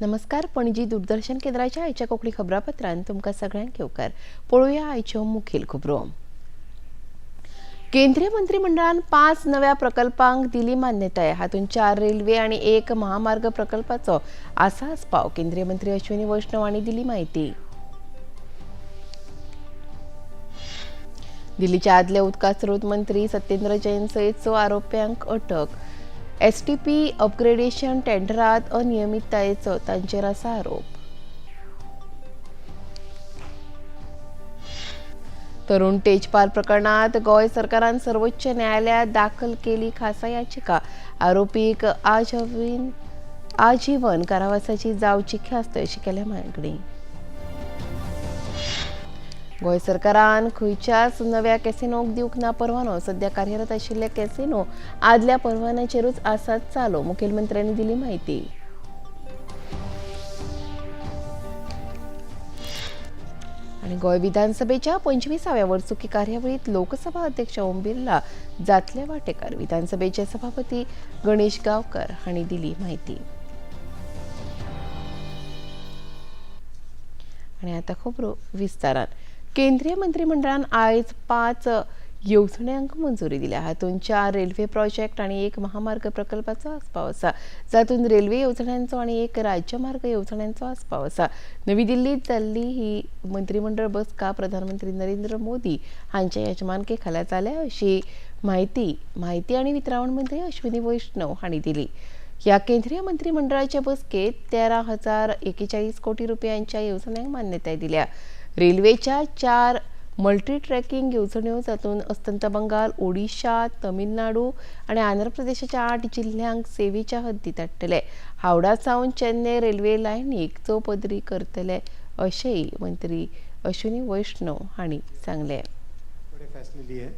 नमस्कार, पणजी दूरदर्शन केंद्राच्या आयच्या कोंकणी खबरापत्रान तुमकां सगळ्यांक येवकार. पळोवया आयच्यो मुखेल खबरो. केंद्रीय मंत्रिमंडळान 5 नव्या प्रकल्पांक दिली मान्यताय. हातूंत 4 रेल्वे आनी 1 महामार्ग प्रकल्पाचो आसा आस्पाव. केंद्रीय मंत्री अश्विनी वैष्णव हांणी दिली म्हायती. दिल्लीच्या आदले उदका स्रोत मंत्री सत्येंद्र जैन सयत 6 आरोप्यांक अटक. एसटीपी अपग्रेडेशन टेंडरात अनियमिततायेचो तांचेर आसा आरोप. तरुण तेजपाल प्रकरणात गोंय सरकारान सर्वोच्च न्यायालयात दाखल केली खासा याचिका. आरोपीक आजीवन कारावासाची जावची ख्यास्त अशी केल्या मागणी. गोंय सरकारान खंयच्याच नव्या कॅसिनोक दिवंक ना परवानो. सध्या कार्यरत आशिल्ले कॅसिनो आदल्या परवान्याचेरूच आसात चालू. मुखेलमंत्र्यांनी दिली म्हायती. आनी गोंय विधानसभेच्या 25व्या वर्सुकी कार्यावळीत लोकसभा अध्यक्ष ओम बिर्ला जातले वाटेकार. विधानसभेचे सभापती गणेश गांवकर हांणी दिली म्हायती. आनी आतां खबरो विस्तारान. केंद्रीय मंत्रिमंडळान आयज 5 येवजण्यांक मंजुरी दिल्या. हातूंत 4 रेल्वे प्रोजेक्ट आनी 1 महामार्ग प्रकल्पाचो आस्पाव आसा. जातूंत रेल्वे येवजण्यांचो आनी 1 राज्यमार्ग येवजण्यांचो आस्पाव आसा. नवी दिल्लींत जाल्ली ही मंत्रिमंडळ बसका प्रधानमंत्री नरेंद्र मोदी हांच्या यजमानके खाला जाल्या अशी म्हायती आनी वितरावण मंत्री अश्विनी वैष्णव हांणी दिली. ह्या केंद्रीय मंत्रिमंडळाच्या बसकेत 13,041 कोटी रुपयांच्या येवजण्यांक मान्यताय दिल्या. रेल्वेच्या 4 मल्टी ट्रॅकिंग येवजण्यो जातूंत अस्तंत बंगाल, ओडिशा, तमिळनाडू आनी आंध्र प्रदेशाच्या 8 जिल्ल्यांक सेवेच्या हद्दीत हाडटले. हावडा सावन चेन्नय रेल्वे लायनीक चौपदरी करतले अशेंय मंत्री अश्विनी वैष्णव हांणी सांगलें. बड़े फैसले लिए हैं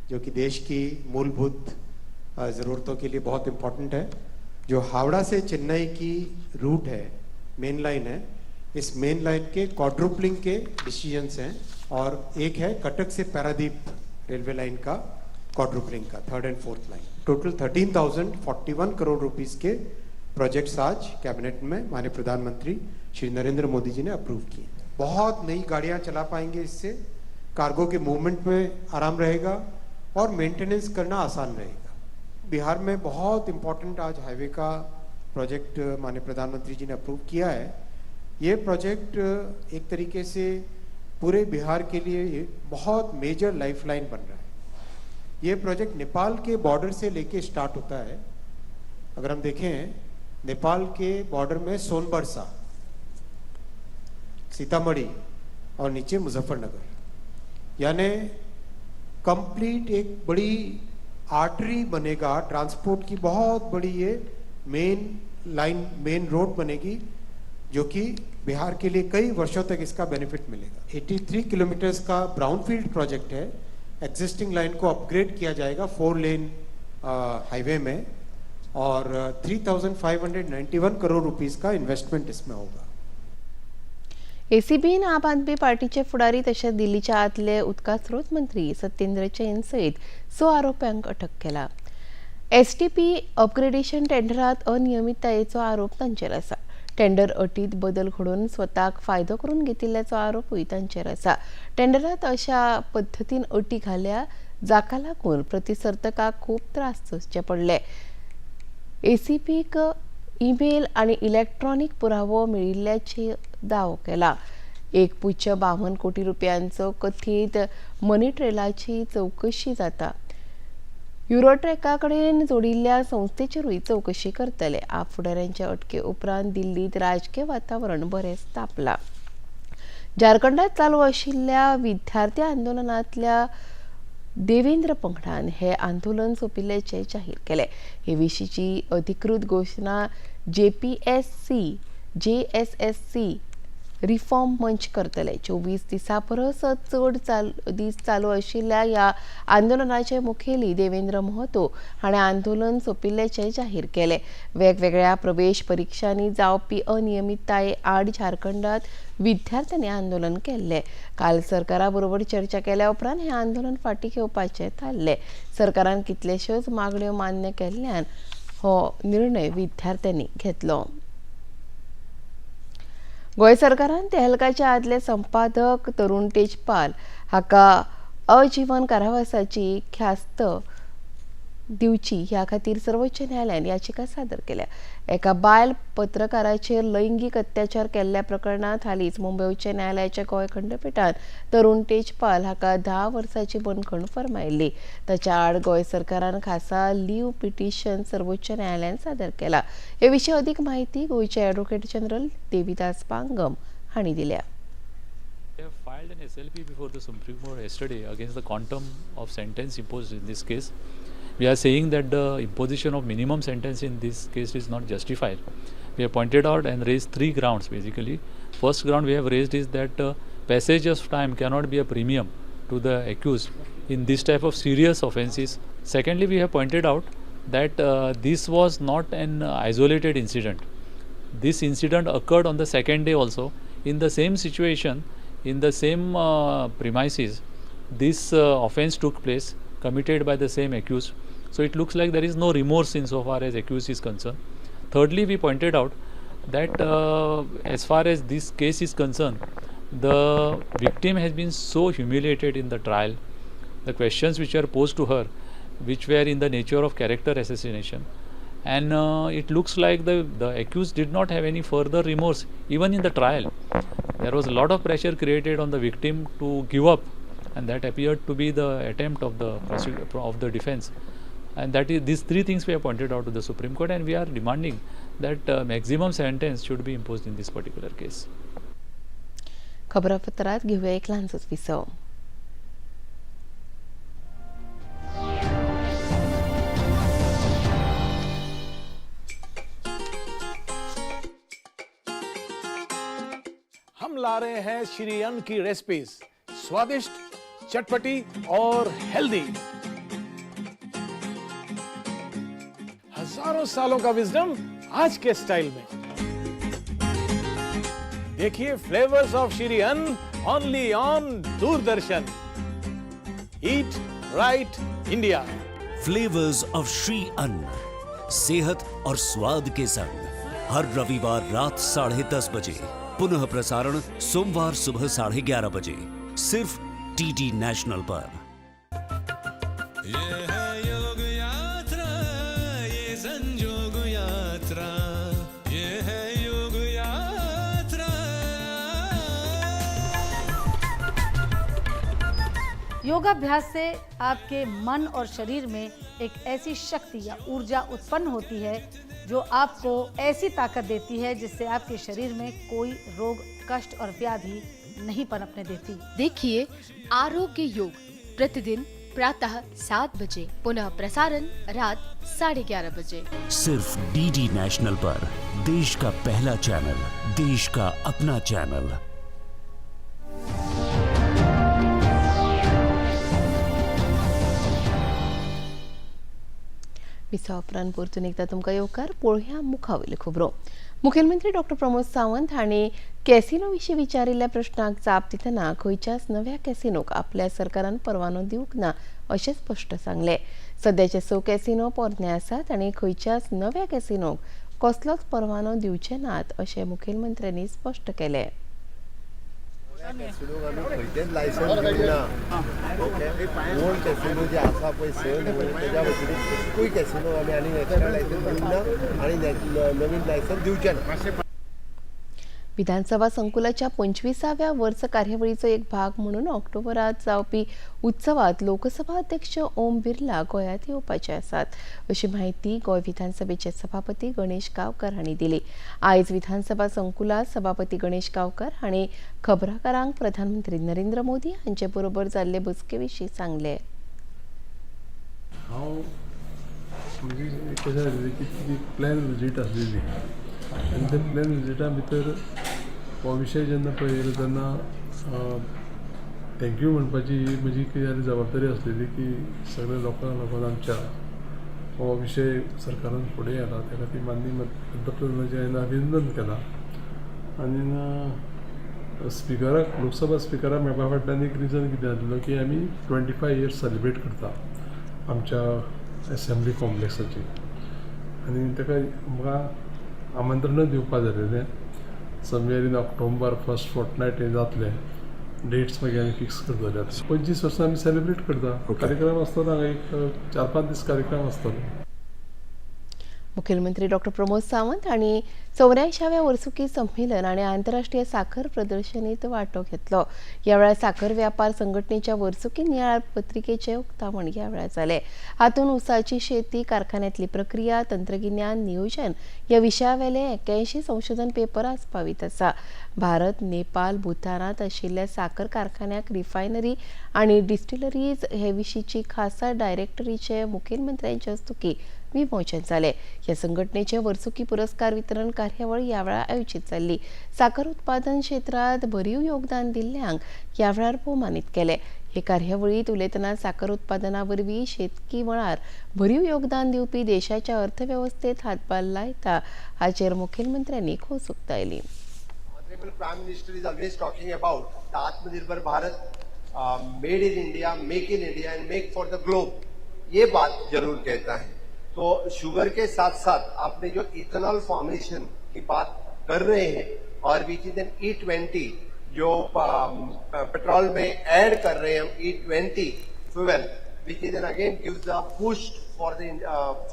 जो कि देश की मूलभूत ज़रूरतों के लिए बहुत इम्पोर्टेंट है. जो हावड़ा से चेन्नई की रूट है, मेन लाइन है, इस मेन लाइन के क्वाड्रुपलिंग के डिसीजंस हैं और एक है कटक से पारादीप रेलवे लाइन का क्वाड्रुपलिंग का 3rd and 4th line. Total 13,041 crore rupees के प्रोजेक्ट्स आज कैबिनेट में माननीय प्रधानमंत्री श्री नरेंद्र मोदी जी ने अप्रूव किए. बहुत नई गाड़ियां चला पाएंगे, इससे कार्गो के मूवमेंट में आराम रहेगा और मेंटेनेंस करना आसान रहेगा. बिहार में बहुत इम्पोर्टेंट आज हाईवे का प्रोजेक्ट माननीय प्रधानमंत्री जी ने अप्रूव किया है. ये प्रोजेक्ट एक तरीके से पूरे बिहार के लिए बहुत मेजर लाइफलाइन बन रहा है. ये प्रोजेक्ट नेपाल के बॉर्डर से लेके स्टार्ट होता है. अगर हम देखें नेपाल के बॉर्डर में सोनबरसा, सीतामढ़ी और नीचे मुजफ्फरनगर, यानी कंप्लीट एक बड़ी आर्टरी बनेगा. ट्रांसपोर्ट की बहुत बड़ी ये मेन लाइन, मेन रोड बनेगी जो कि बिहार के लिए कई वर्षों तक इसका बेनिफिट मिलेगा. 83 किलोमीटर्स का ब्राउनफील्ड प्रोजेक्ट है. एग्जिस्टिंग लाइन को अपग्रेड किया जाएगा 4 लेन हाईवे में और 3,591 करोड़ रुपीस का इन्वेस्टमेंट इसमें होगा. एसीबीन आम आदमी पार्टीचे फुडारी तशेंच दिल्लीच्या आदले उदका स्रोत मंत्री सत्येंद्र जैन सयत 6 आरोप्यांक अटक केला. एसटीपी अपग्रेडेशन टेंडरात अनियमिततायेचो आरोप तांचेर आसा. टेंडर अटीत बदल घडोवन स्वताक फायदो करून घेतिल्ल्याचो आरोपूय तांचेर आसा. टेंडरात अशा पद्दतीन अटी घाल्या जाका लागून प्रतिसर्तकाक खूब त्रास सोंसचे पडले. एसीपीक ईमेल आनी इलेक्ट्रॉनिक पुरावो मेळिल्ल्याचे दावो केला. 1.52 कोटी रुपयांचो कथीत मनी ट्रेलाची चवकशी जाता. युरोट्रॅका कडेन जोडिल्ल्या संस्थेचेरूय चवकशी करतले. आप फुडाऱ्यांच्या अटके उपरांत दिल्लीत राजकीय वातावरण बरेंच तापलां. झारखंडात चालू आशिल्ल्या विद्यार्थी आंदोलनांतल्या देवेंद्र पंगडान हे आंदोलन सोंपिल्ल्याचें जाहीर केलें. हे विशींची अधिकृत घोशणा जेएसएससी रिफॉर्म मंच करतले. 24 दिसां परस चड दीस चालू आशिल्ल्या ह्या आंदोलनाचे मुखेली देवेंद्र महतो हाणें आंदोलन सोंपिल्ल्याचें जाहीर केलें. वेगवेगळ्या प्रवेश परिक्षांनी जावपी अनियमितताये आड झारखंडात विद्यार्थ्यांनी आंदोलन केल्लें. काल सरकारा बरोबर चर्चा केल्या उपरांत हें आंदोलन फाटीं घेवपाचें थारलें. सरकारान कितलेश्योच मागण्यो मान्य केल्ल्यान हो निर्णय विद्यार्थ्यांनी घेतलो. गोंय सरकारान तेहलकाच्या आदले संपादक तरुण तेजपाल हाका अजीवन कारावासाची ख्यास्त दिवची ह्या खातीर सर्वोच्च न्यायालयान याचिका सादर केल्या. एका बायल पत्रकाराचेर लैंगीक अत्याचार केल्ल्या प्रकरणांत हालींच मुंबय उच्च न्यायालयाच्या गोंय खंडपिठान तरुण तेजपाल हाका 10 वर्सांची बंदखण फर्मायल्ली. ताच्या आड गोंय सरकारान खासा लीव पिटिशन सर्वोच्च न्यायालयान सादर केला. हे विशीं अदीक म्हायती गोंयचे ॲडव्होकेट जनरल देविदास पांगम हांणी दिल्या. We have filed an SLP before the Supreme Court yesterday against the quantum of sentence imposed in this case. We are saying that the imposition of minimum sentence in this case is not justified. We have pointed out and raised three grounds basically. First ground we have raised is that passage of time cannot be a premium to the accused in this type of serious offences. Secondly, we have pointed out that this was not an isolated incident. This incident occurred on the second day also. In the same situation, in the same premises, this offence took place, committed by the same accused. So it looks like there is no remorse in so far as accused is concerned. Thirdly, we pointed out that as far as this case is concerned, the victim has been so humiliated in the trial. The questions which were posed to her, which were in the nature of character assassination, and it looks like the accused did not have any further remorse even in the trial. There was a lot of pressure created on the victim to give up, and that appeared to be the attempt of the defense. And that is, these three things we have pointed out to the Supreme Court, and we are demanding that maximum sentence should be imposed in this particular case. खबरापत्रात घेऊया एक ल्हानसोच विसव. हम ला रहे हैं श्री अन्न की recipes, स्वादिष्ट, चटपटी और हेल्दी. हजारों सालों का विजडम आज के स्टाइल में. देखिए flavours of Shri Anna only on Doordarshan. Eat right India. Flavours of Shri Anna, सेहत और स्वाद के संग, हर रविवार रात 10:30 बजे, पुनः प्रसारण सोमवार सुबह 11:30 बजे, सिर्फ डीडी नेशनल पर. ये है योग यात्रा, ये संजोग यात्रा, ये है योग यात्रा. योगाभ्यास से आपके मन और शरीर में एक ऐसी शक्ति या ऊर्जा उत्पन्न होती है जो आपको ऐसी ताकत देती है जिससे आपके शरीर में कोई रोग, कष्ट और व्याधि नहीं पनपने देती. देखिए आरोग्य योग प्रतिदिन प्रातः 7 बजे, पुनः प्रसारण रात 11:30 बजे, सिर्फ डीडी नेशनल पर, देश का पहला चैनल, देश का अपना चैनल. विसा उपरांत परतून एकदा तुमकां येवकार. पळोवया मुखावयल्यो खबरो. मुखेलमंत्री डॉक्टर प्रमोद सावंत हांणी कॅसिनो विशीं विचारिल्ल्या प्रश्नाक जाप दितना खंयच्याच नव्या कॅसिनोक आपल्या सरकारान परवानो दिवंक ना अशें स्पश्ट सांगलें. सद्याचे 6 कॅसिनो पोरणे आसात आनी खंयच्याच नव्या कॅसिनोक कसलोच परवानो दिवचे नात अशें मुखेलमंत्र्यांनी स्पश्ट केलें. कॅसिनोक आमी खंयचेच लायसन्स दिवंक ना. ओके, ओल्ड कॅसिनो जे आसा पळय 6 तेज्या व्यतिरिक्त एकूय कॅसिनोक आमी आनी एक्स्ट्रा लायसन्स दिवंक ना आनी नवीन लायसन्स दिवचे ना. विधानसभा संकुलाच्या 25व्या वर्स कार्यावळीचो एक भाग म्हणून ऑक्टोबरात जावपी उत्सवात लोकसभा अध्यक्ष ओम बिर्ला गोंयांत येवपाचे आसात अशी म्हायती गोंय विधानसभेचे सभापती गणेश गांवकर हांणी दिली. आयज विधानसभा संकुलात सभापती गणेश गांवकर हांणी खबराकारांक प्रधानमंत्री नरेंद्र मोदी हांचे बरोबर जाल्ले बसके विशीं सांगलें. हांव म्हणजे कशें जालें की ती प्लॅन विजीट आसलेली आनी त्या प्लॅन विजिटा भितर हो विशय जेन्ना पळयलो तेन्ना thank you म्हणपाची ही म्हजी कितें जाल्यार जबाबदारी आसलेली की सगळ्या लोकांक लागून आमच्या हो विशय सरकारान फुडें व्हेला. त्या खातीर माननीय पंतप्रधानाचें हांवें अभिनंदन केलां आनी स्पिकराक, लोकसभा स्पिकराक मेळपा फाटल्यान एक रिजन कितें आसलो की आमी 25 इयर्स सेलिब्रेट करता आमच्या एसेंब्ली कॉम्प्लेक्साची आनी ताका म्हाका आमंत्रणूय दिवपा जालेलें. Somewhere in October first fortnight हें जातलें. डेट्स मागीर आमी फिक्स करतले. आतां 25 वर्सां आमी सेलिब्रेट करता. कार्यक्रम आसतलो हांगा, एक 4-5 दीस कार्यक्रम आसतलो. मुखेलमंत्री डॉक्टर प्रमोद सावंत हांणी 84व्या वर्सुकी संमेलन आनी आंतरराष्ट्रीय साखर प्रदर्शनीत वांटो घेतलो. ह्या वेळार साखर व्यापार संघटनेच्या वर्सुकी नियाळ पत्रिकेचें उक्तावण ह्या वेळार जालें. हातूंत ऊसाची शेती, कारखान्यांतली प्रक्रिया, तंत्रगिन्यान, नियोजन ह्या विशयावेले 81 संशोधन पेपर आस्पावीत आसा. भारत, नेपाल, भूतानांत आशिल्ल्या साखर कारखान्याक रिफायनरी आनी डिस्टिलरीज हे विशींची खासा डायरेक्टरीचे मुखेलमंत्र्यांच्या हस्तुकीं विमोचन जालें. ह्या संघटनेचे वर्सुकी पुरस्कार वितरण कार्यावळ ह्या वेळार आयोजीत जाल्ली. साखर उत्पादन क्षेत्रांत भरीव योगदान दिल्ल्यांक ह्या वेळार भोवमानीत केले. हे कार्यावळींत उलयतना साखर उत्पादना वरवीं शेतकी मळार भरीव योगदान दिवपी देशाच्या अर्थवेवस्थेत हातभार लायता हाचेर मुखेलमंत्र्यांनी खोस उक्तायली. Honorable Prime Minister is always talking about the Atmanirbhar Bharat, made in India, make in India and make for the globe. ये बात जरूर कहता है. तो शुगर के साथ साथ आपने जो इथेनॉल फॉर्मेशन की बात कर रहे हैं और which is an E20 जो पेट्रोल में ऐड कर रहे हैं हम E20 fuel, which is an again gives a boost for the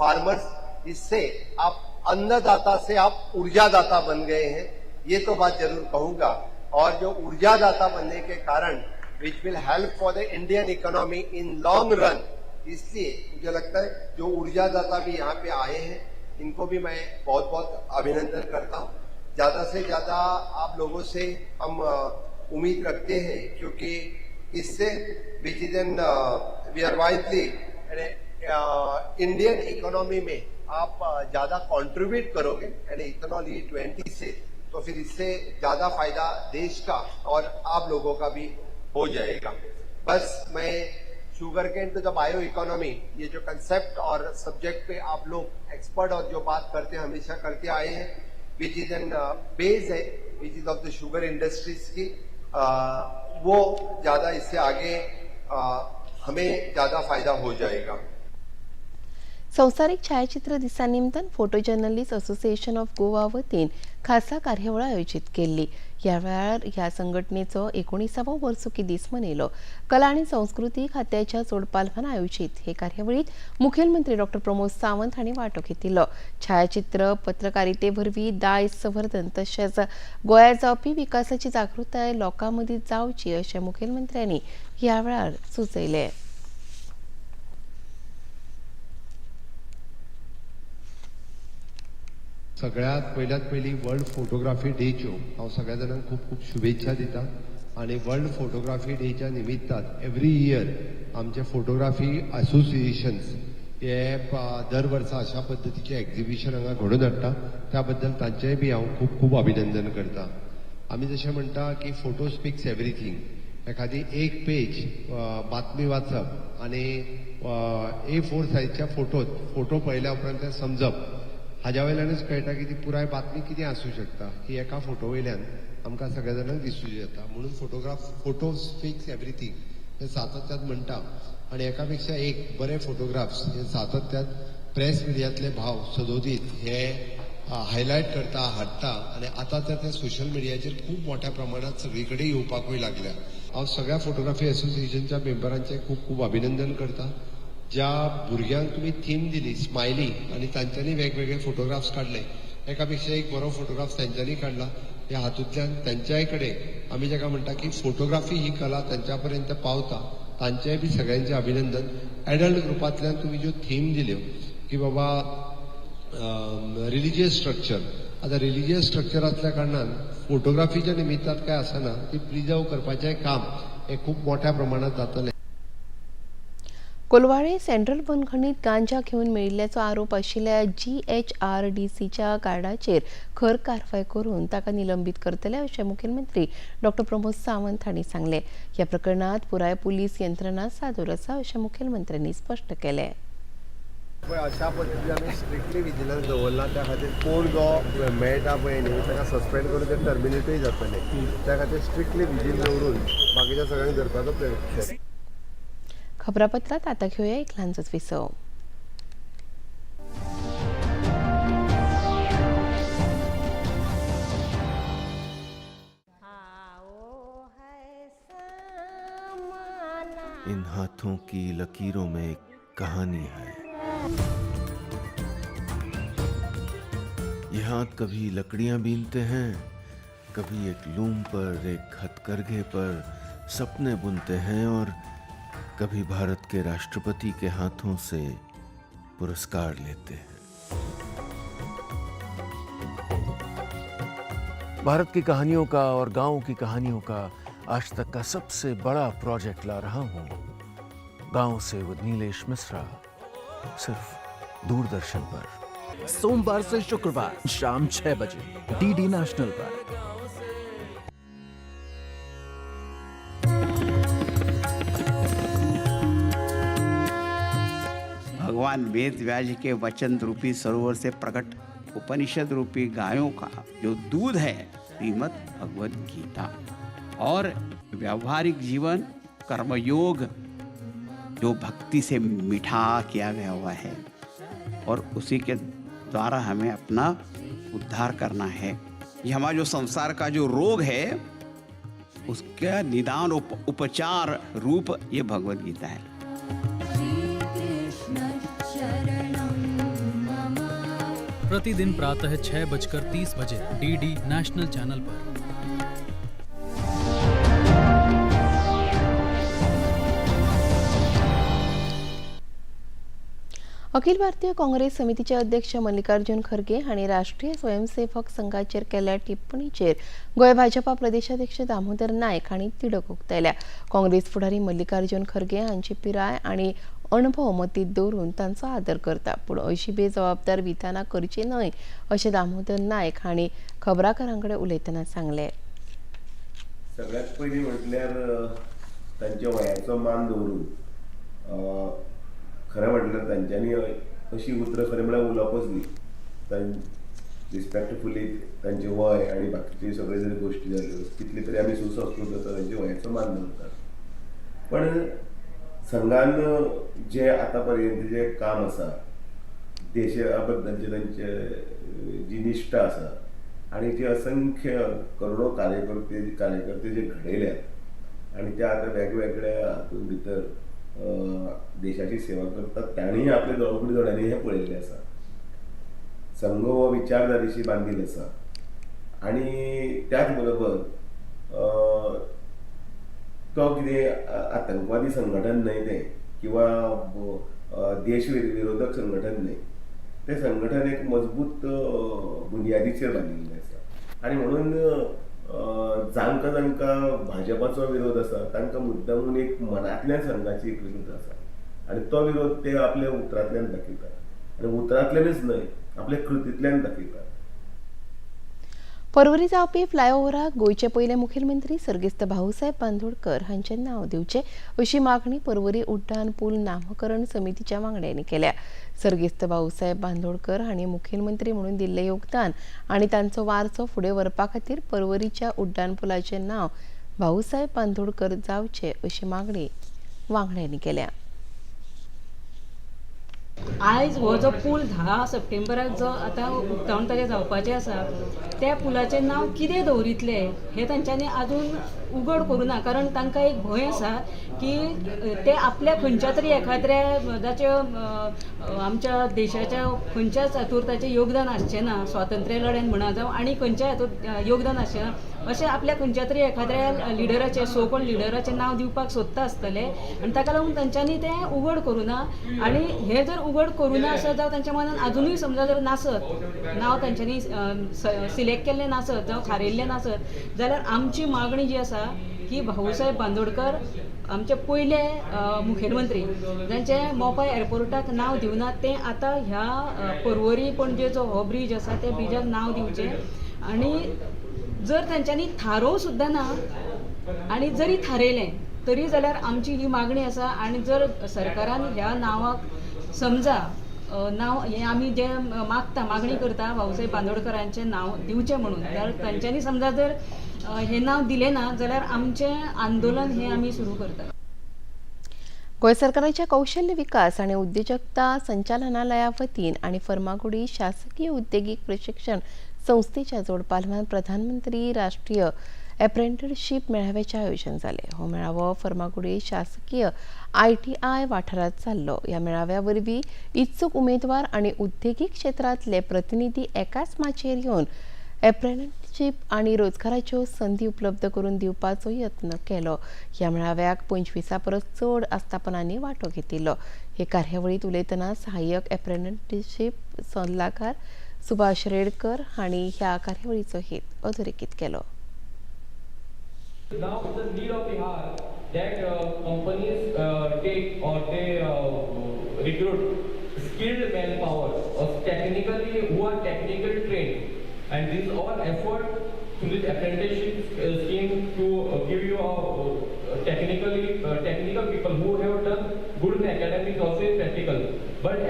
farmers. इससे आप अन्नदाता से आप ऊर्जादाता बन गए हैं, ये तो बात जरूर कहूंगा. और जो ऊर्जादाता बनने के कारण which will help for the Indian economy in long run. इसलिए मुझे लगता है जो ऊर्जादाता भी यहाँ पे आए हैं इनको भी मैं बहुत बहुत अभिनंदन करता हूँ. ज़्यादा से ज़्यादा आप लोगों से हम उम्मीद रखते हैं क्योंकि इससे which is an we are wisely Indian economy में आप ज़्यादा कॉन्ट्रीब्यूट करोगे यानी इथेनॉल E20 से, तो फिर इससे ज़्यादा फायदा देश का और आप लोगों का भी हो जाएगा. बस मैं sugar cane to the bio economy ये जो कंसेप्ट और सब्जेक्ट पे आप लोग एक्सपर्ट और जो बात करते हैं हमेशा करते आए हैं, which is an base Hai which is of the sugar industries की, वो ज़्यादा इससे आगे हमें ज़्यादा फायदा हो जाएगा. संवसारीक छायाचित्र दिसा निमतान photo journalist association of Goa वतीन खासा कार्यावळ आयोजीत केल्ली. ह्या वेळार ह्या संघटनेचो 19वो वर्सुकी दीस मनयलो. कला आनी संस्कृती खात्याच्या जोडपालवान आयोजीत हे कार्यावळींत मुखेलमंत्री डॉक्टर प्रमोद सावंत हांणी वांटो घेतिल्लो. छायाचित्र पत्रकारिते वरवीं दायज संवर्धन तशेंच गोंयांत जावपी विकासाची जागृताय लोकां मदीं जावची अशें मुखेलमंत्र्यांनी ह्या वेळार सुचयलें. सगळ्यात पयल्यात पयली वर्ल्ड फोटोग्राफी डेच्यो हांव सगळ्या जाणांक खूब खूब शुभेच्छा दिता. आनी वर्ल्ड फोटोग्राफी डेच्या निमित्तान एवरी इयर आमचे फोटोग्राफी असोसिएशन्स हे दर वर्सा अशा पद्दतीचे एक्झिबिशन हांगा घडोवन हाडटा, त्या बद्दल तांचेय बी हांव खूब खूब अभिनंदन करता. आमी जशें म्हणटा की फोटो स्पिक्स एवरीथींग, एखादी एक पेज बातमी वाचप आनी A4 सायजच्या फोटोत फोटो पळयल्या उपरांत तें समजप हाज्या वयल्यानूच कळटा की ती पुराय बातमी कितें आसूं शकता. ही एका फोटो वयल्यान आमकां सगळ्या जाणांक दिसूं येता. म्हणून फोटो स्पिक्स एवरीथींग हे सातत्यान म्हणटा आनी एका पेक्षा एक बरे फोटोग्राफ्स हे सातत्यान प्रेस मिडियांतले भाव सदोदीत हे हायलायट करता, हाडटा आनी आतां तर ते सोशल मिडियाचेर खूब मोठ्या प्रमाणात सगळी कडेन येवपाकूय लागल्या. हांव सगळ्या फोटोग्राफी असोसिएशनच्या मेंबरांचें खूब खूब अभिनंदन करता. ज्या भुरग्यांक तुमी थीम दिली स्मायली आनी तांच्यांनी वेगवेगळे फोटोग्राफ्स काडले, एका पेक्षा एक बरो फोटोग्राफ तांच्यांनी काडला. ह्या हातूंतल्यान तांच्याय कडेन आमी जाका म्हणटा की फोटोग्राफी ही कला तांच्या पर्यंत पावता, तांचेय बी सगळ्यांचें अभिनंदन. एडल्ट ग्रुपांतल्यान तुमी ज्यो थीम दिल्यो की बाबा रिलिजियस स्ट्रक्चर, आतां रिलिजियस स्ट्रक्चर आसल्या कारणान फोटोग्राफीच्या निमित्तान काय आसना ती प्रिजर्व करपाचें काम हें खूब मोठ्या प्रमाणांत जातलें. कोलवाळे सेंट्रल बंदखणीत गांजा घेवन मेळिल्ल्याचो आरोप आशिल्ल्या GHRDCच्या गार्डाचेर खर कारवाय करून ताका निलंबीत करतले अशें मुखेलमंत्री डॉक्टर प्रमोद सावंत हांणी सांगलें. ह्या प्रकरणांत पुराय पुलीस यंत्रणा सादूर आसा अशें मुखेलमंत्र्यांनी स्पश्ट केलें. पळय अशा पद्दतीन आमी स्ट्रिक्टली विजिलन्स दवरला, त्या खातीर कोण जो मेळटा पळय न्ही ताका सस्पेंड करून ते टर्मिनेटूय जातले. त्या खातीर स्ट्रिक्टली विजील दवरून बाकीच्या सगळ्यांक धरपाचो प्रयत्न केला. खबरापत्रात आता घेऊया एक लहानसंच विसव. हाथों की लकीरों में एक कहानी है। ये हाथ कभी लकड़ियां बीनते हैं, कभी एक लूम पर, एक हथकरघे पर सपने बुनते हैं और कभी भारत के राष्ट्रपति के हाथों से पुरस्कार लेते हैं। भारत की कहानियों का और गांव की कहानियों का आज तक का सबसे बड़ा प्रोजेक्ट ला रहा हूं, गांव से विद नीलेश मिश्रा, सिर्फ दूरदर्शन पर। सोमवार से शुक्रवार शाम 6 बजे डीडी नेशनल पर। भगवान वेद व्यास के वचन रूपी सरोवर से प्रकट उपनिषद रूपी गायों का जो दूध है, श्रीमद् भगवद गीता, और व्यावहारिक जीवन कर्मयोग जो भक्ति से मीठा किया गया हुआ है, और उसी के द्वारा हमें अपना उद्धार करना है। ये हमारा जो संसार का जो रोग है उसका निदान उपचार रूप ये भगवद गीता है। प्रतिदिन प्रातः 6:30 बजे डीडी नेशनल चैनल पर। अखिल भारतीय काँग्रेस समितीचे अध्यक्ष मल्लिकार्जुन खरगे हांणी राष्ट्रीय स्वयंसेवक संघाचेर केल्ल्या टिप्पणीचेर गोंय भाजपा प्रदेशाध्यक्ष दामोदर नायक हांणी तिडक उक्तायल्या। काँग्रेस फुडारी मल्लिकार्जुन खरगे हांची पिराय आनी अणभव मतींत दवरून तांचो आदर करता, पूण अशी बेजबाबदार विधानां करची न्हय अशें दामोदर नायक हांणी खबराकारां कडेन उलयतना सांगलें। सगळ्यात पयलीं म्हटल्यार तांच्या वयाचो मान दवरून खरें म्हटल्यार तांच्यांनी अशी उतरां खरें म्हळ्यार उलोवपच न्ही। रिस्पेक्टफुली तांचें वय आनी बाकीच्यो सगळ्यो जरी गोश्टी जाल्यो कितली तरी आमी सुसंस्कृत आसा, तांच्या वयाचो मान दवरतात। पण संघान जे आतां पर्यंत जे काम आसा, देशा बद्दलचे तांचे जी निश्ठा आसा आनी जे असंख्य करोडो कार्यकर्ते जे घडयल्यात आनी ते आतां वेगवेगळ्या हातूंत भितर देशाची सेवा करतात, तांणीय आपल्या दोळ्यांनी दोळ्यांनी हें पळयल्लें आसा। संघ हो विचारधारेशी बांदील आसा आनी त्याच बरोबर तो कितें आतंकवादी संघटन न्हय तें किंवा देश विरोधक संघटन न्हय, तें संघटन एक मजबूत बुनियादीचेर बांदिल्लें आसा। आनी म्हणून जांकां जांकां भाजपाचो विरोध आसा तांकां मुद्दामून एक मनांतल्यान संघाची एक विरोध आसा आनी तो विरोध ते आपल्या उतरांतल्यान दाखयतात आनी उतरांतल्यानच न्हय आपल्या कृतींतल्यान दाखयतात। परवरी जावपी फ्लायओव्हराक गोंयचे पयले मुखेलमंत्री सर्गेस्त भाऊसाहेब बांदोडकर हांचें नांव दिवचें अशी मागणी परवरी उड्डाण पूल नामकरण समितीच्या वांगड्यांनी केल्या। सर्गेस्त भाऊसाहेब बांदोडकर हांणी मुखेलमंत्री म्हणून दिल्लें योगदान आनी तांचो वारसो फुडें व्हरपा खातीर परवरीच्या उड्डाण पुलाचें नांव भाऊसाहेब बांदोडकर जावचें अशी मागणी वांगड्यांनी केल्या। आयज हो जो पूल 10 सप्टेंबराक जो आतां उक्तावण ताजें जावपाचें आसा त्या पुलाचें नांव कितें दवरितले हें तांच्यांनी आजून उगड करूं ना, कारण तांकां एक भंय आसा की ते आपल्या खंयच्या तरी एखाद्र्या जाचे आमच्या देशाच्या खंयच्याच हातूर ताचें योगदान आसचें ना, स्वातंत्र्य लढ्यान म्हणा जावं आनी खंयच्या हातूंत योगदान आसचें ना, अशें आपल्या खंयच्या तरी एखाद्र्या लिडराचें सो कॉल्ड लिडराचें नांव दिवपाक सोदता आसतलें आनी ताका लागून तांच्यांनी तें उगड करूं ना। आनी हें जर उगड करूं ना आसत जावं तांच्या मनान आजुनूय समजा जर नासत, नांव तांच्यांनी सिलेक्ट केल्लें नासत जावं थारयल्लें नासत जाल्यार आमची मागणी जी आसा की भाऊसाहेब बांदोडकर आमचे पयले मुखेलमंत्री जांचे मोपा एअरपोर्टाक नांव दिवना तें आतां ह्या परवरी पणजे जो हो ब्रीज आसा त्या ब्रिजाक नांव दिवचें। आनी जर तांच्यांनी थारोवं सुद्दां ना आनी जरी थारयलें तरी जाल्यार आमची ही मागणी आसा। आनी जर सरकारान ह्या नांवाक समजा नांव हें आमी जें मागता मागणी करता भाऊसाहेब बांदोडकरांचें नांव दिवचें म्हणून, जाल्यार तांच्यांनी समजा जर हें नांव दिलें ना जाल्यार आमचें आंदोलन हें आमी सुरू करता। गोंय सरकाराच्या कौशल्य विकास आनी उद्देजकता संचालनालया वतीन आनी फर्मागुडी शासकीय उद्देगीक प्रशिक्षण संस्थेच्या जोडपालवान प्रधानमंत्री राष्ट्रीय अप्रेंटिसशीप मेळाव्याचें आयोजन जालें. हो मेळावो फर्मागुडी शासकीय ITI वाठारांत जाल्लो. ह्या मेळाव्या वरवीं इत्सूक उमेदवार आनी उद्देगीक क्षेत्रांतले प्रतिनिधी एकाच माचयेर येवन अप्रेंटिसशीप आनी रोजगाराच्यो संदी उपलब्ध करून दिवपाचो यत्न केलो. ह्या मेळाव्याक 25 परस चड आस्थापनांनी वांटो घेतिल्लो. हे कार्यावळींत उलयतना सहाय्यक अप्रेंटिसशीप सल्लागार सुभाष रेडकर हांणी ह्या कार्यावळीचो हेत अधोरेखीत केलो. Now it's the need of the hour that companies take or they recruit skilled manpower or technically who are technically trained, and this all effort through this apprenticeship scheme to give you a technical people who have done good in academics, also in practical. But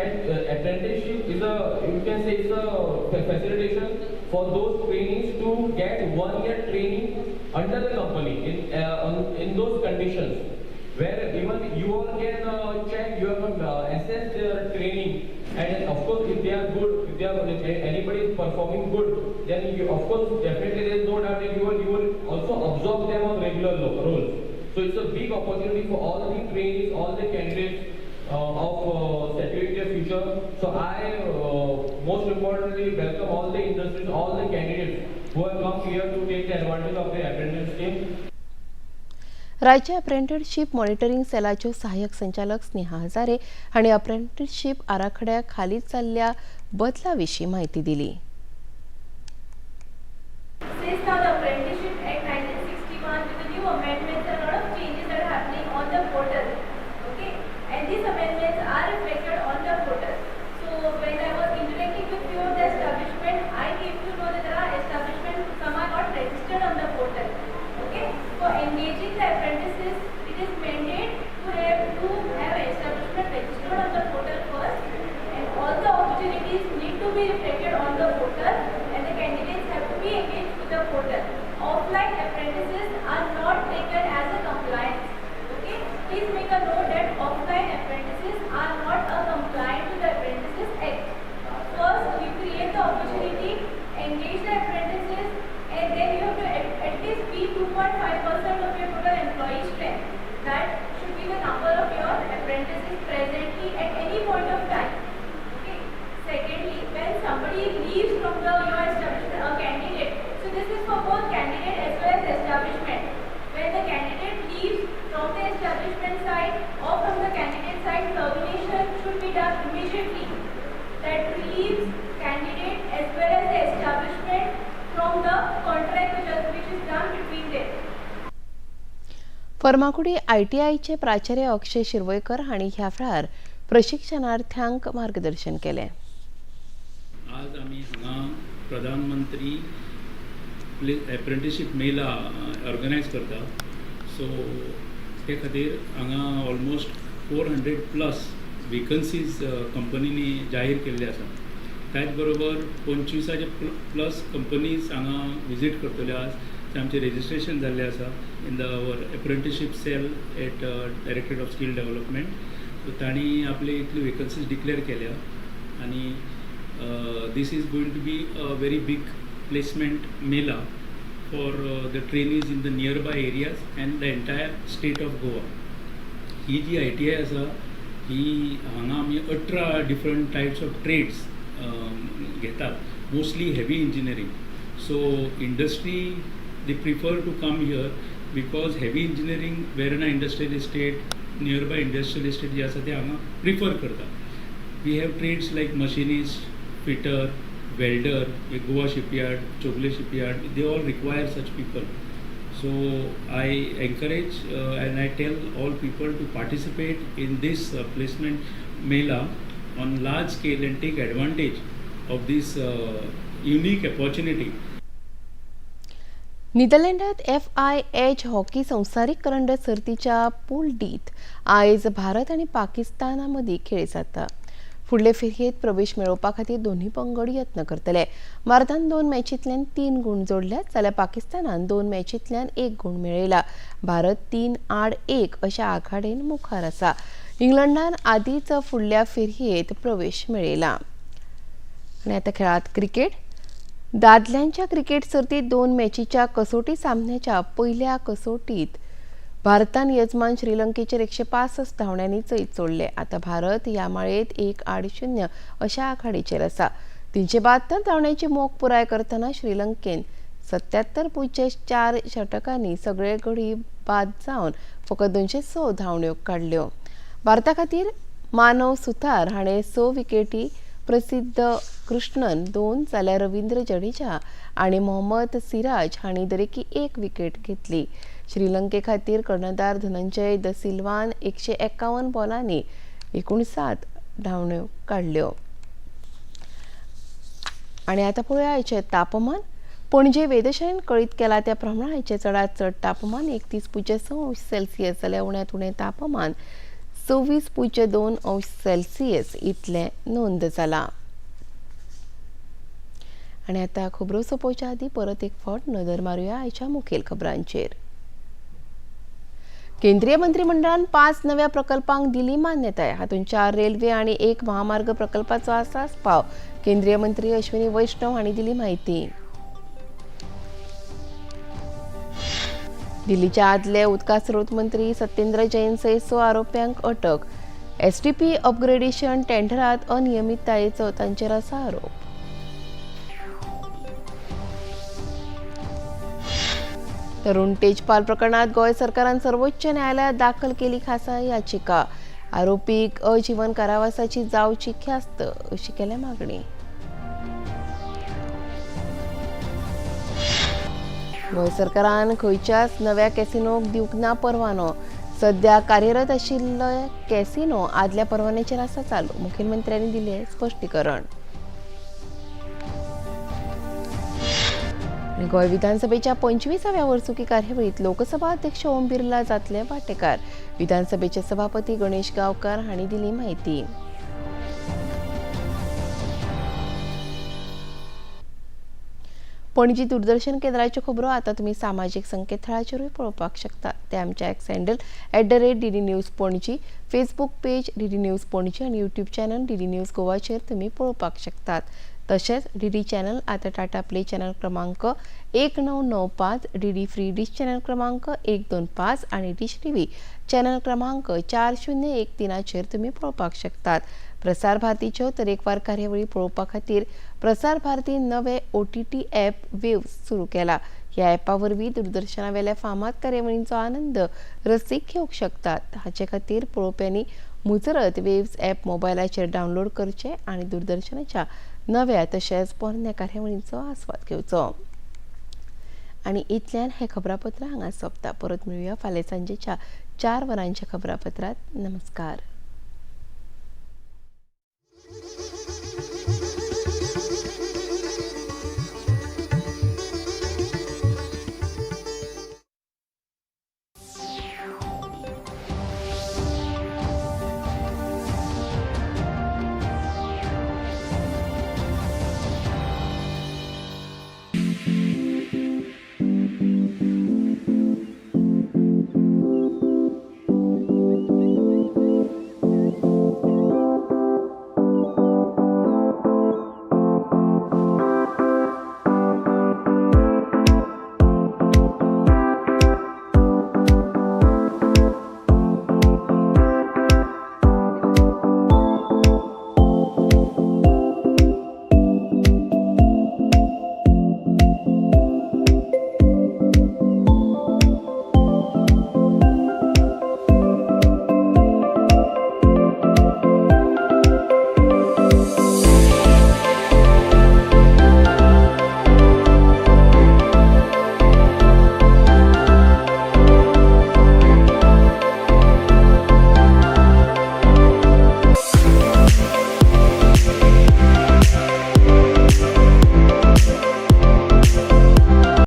apprenticeship is a, you can say, it's a facilitation for those trainees to get 1 year training under the company in those conditions where even you all can check, you have assess their training, and of course if they are good, if they are, if anybody is performing good, then you, of course definitely there is no doubt that you will also absorb them on regular roles. So it's a big opportunity for all the trainees, all the candidates of securing their future. So I most importantly welcome all the industries, all the candidates who have come here to take the advantage of the apprentice scheme. राज्य apprenticeship monitoring सेलाच्यो सहाय्यक संचालक स्नेहा हजारे हांणी apprenticeship आराखड्या खाली जाल्ल्या बदला विशीं म्हायती दिली. Since now the Apprenticeship Act 1961 with the new amendments, there are a lot of changes that are happening on the portal. Okay, and these amendments are reflected on the portal. So when I was interacting with few of the establishment, I came to know that there are establishments, some are not registered on the portal. Okay, for engaging the apprentices, it is mandate to have establishment registered on the portal first, and all the opportunities need to be reflected on the portal, and the candidates have to be engaged with the portal. Offline apprentices are not taken as a compliance. Okay, please make a note that offline apprentices are not a compliant to the Apprentices Act. First, you create the opportunity, engage the apprentices, and then you have to at least be 2.5% of your total employee strength. That should be the number of your apprentices presently at any point of time. Okay. Secondly, when somebody leaves from your establishment, a candidate, so this is for both candidate as well as establishment. When the candidate leaves from the establishment side or from the candidate side, termination should be done immediately. That relieves candidate as well as the establishment from the contract which is done between them. Farmagudi ITIचे प्राचार्य अक्षय शिरवयकर हांणी ह्या वेळार प्रशिक्षणार्थ्यांक मार्गदर्शन केलें. आज आमी हांगा प्रधानमंत्री एप्रेंटिसशीप मेला ऑर्गनायज करता. सो ते खातीर हांगा ऑलमोस्ट 400+ वेकन्सीज कंपनींनी जाहीर केल्ले आसा. त्याच बरोबर 25+ कंपनीज हांगा विजीट करतल्यो आज. ते आमचें रेजिस्ट्रेशन जाल्लें आसा in the our apprenticeship cell at Directorate of Skill Development. So तांणी आपले इतल्यो वेकन्सीज डिक्लेअर केल्या आनी this is going to be a very big placement mela for the trainees in the nearby areas and the entire state of Goa. He ji ITI आसा ही हांगा आमी 18 different types of trades घेतात, mostly heavy engineering. So industry they prefer to come here because heavy engineering Verna industrial estate, nearby industrial estate जे आसा ते हांगा prefer करता. We have trades like machinist, fitter, welder, Goa Shipyard, Chowgule Shipyard, they all require such people. So I encourage and I tell all people to participate in this placement mela on large scale and take advantage of this unique opportunity. नेदरलँडात FIH hockey संवसारीक करंड सर्तीच्या पूल डीत आयज भारत आनी पाकिस्ताना मदीं खेळ जाता. फुडले फेरयेंत प्रवेश मेळोवपा खातीर दोनूय पंगड यत्न करतले. भारतान 2 मॅचींतल्यान 3 गूण जोडल्यात जाल्यार पाकिस्तानान 2 मॅचींतल्यान 1 गूण मेळयला. भारत 3-1 अशा आघाडेन मुखार आसा. इंग्लंडान आदींच फुडल्या फेरयेंत प्रवेश मेळयला. आनी आतां खेळांत क्रिकेट. दादल्यांच्या क्रिकेट सर्तीत 2 मॅचीच्या कसोटी सामन्याच्या पयल्या कसोटीत भारतान यजमान श्रीलंकेचेर 165 धांवड्यांनी जैत जोडले. आतां भारत ह्या माळेंत 1-0 अशा आघाडीचेर आसा. 372 धांवड्यांची मोख पुराय करतना श्रीलंकेन 77.4 षटकांनी सगळे गडी बाद जावन फकत 206 धांवड्यो काडल्यो. भारता खातीर मानव सुथार हाणें 6 विकेटी, प्रसिद्ध कृष्णन 2 जाल्यार रवींद्र जडेजा आनी मोहम्मद सिराज हांणी दरेकी 1 विकेट घेतली. श्रीलंके खातीर कर्णधार धनंजय the सिल्वान 151 बॉलांनी 59 धांवड्यो काडल्यो. आनी आतां पळोवया आयचें तापमान. पणजे वेधशाळेन कळीत केला त्या प्रमाण आयचें चडांत चड तापमान 31.6 अंश सेल्सियस जाल्यार उण्यांत उणें तापमान 26.2 अंश सेल्सियस इतलें नोंद जाला. आनी आतां खबरो सोंपोवच्या आदीं परत एक फावट नदर मारुया आयच्या मुखेल खबरांचेर. केंद्रीय मंत्रिमंडळान 5 नव्या प्रकल्पांक दिली मान्यताय. हातूंत 4 रेल्वे आनी 1 महामार्ग प्रकल्पाचो आसा आस्पाव. केंद्रीय मंत्री अश्विनी वैष्णव हांणी दिली म्हायती. दिल्लीच्या आदले उदका स्रोत मंत्री सत्येंद्र जैन सयत 6 आरोप्यांक अटक. एसटीपी अपग्रेडेशन टेंडरात अनियमिततायेचो तांचेर आसा आरोप. तरुण तेजपाल प्रकरणात गोंय सरकारान सर्वोच्च न्यायालयात दाखल केली खासा याचिका. आरोपीक अजीवन कारावासाची जावची ख्यास्त अशी केल्या मागणी. गोंय सरकारान खंयच्याच नव्या कॅसिनोक दिवंक ना परवानो. सध्या कार्यरत आशिल्लो कॅसिनो आदल्या परवान्याचेर आसा चालू. मुखेलमंत्र्यांनी दिलें स्पश्टीकरण. गोंय विधानसभेच्या 25व्या वर्सुकी कार्यावळीत लोकसभा अध्यक्ष ओम बिर्ला जातले वांटेकार. विधानसभेचे सभापती गणेश गांवकार हांणी दिली म्हायती. पणजी दूरदर्शन केंद्राच्यो खबरो आतां तुमी सामाजीक संकेतथळाचेरूय पळोवपाक शकता. ते आमच्या X handle @DD News Panaji, Facebook page DD News Panaji आनी यूट्यूब चॅनल DD news गोवाचेर तुमी पळोवपाक शकतात. तशेंच डीडी चॅनल आतां टाटा प्ले चॅनल क्रमांक 1995, डीडी फ्री डिश चॅनल क्रमांक 125 आनी डिश टीव्ही चॅनल क्रमांक 4013चेर तुमी पळोवपाक शकतात. प्रसार भारतीच्यो तरेकवार कार्यावळी पळोवपा खातीर प्रसार भारतीन नवे OTT app वेव्स सुरू केला. ह्या ॲपा वरवीं दूरदर्शनावेल्या फामाद कार्यावळींचो आनंद रसीक घेवंक शकतात. हाचे खातीर पळोवप्यांनी मुजरत वेव्स ॲप मोबायलाचेर डावनलोड करचें आनी दूरदर्शनाच्या नव्या तशेंच पोरण्या कार्यावळींचो आस्वाद घेवचो. आनी इतल्यान हें खबरापत्र हांगा सोंपता. परत मेळुया फाल्यां सांजेच्या 4 वरांच्या खबरापत्रांत. नमस्कार.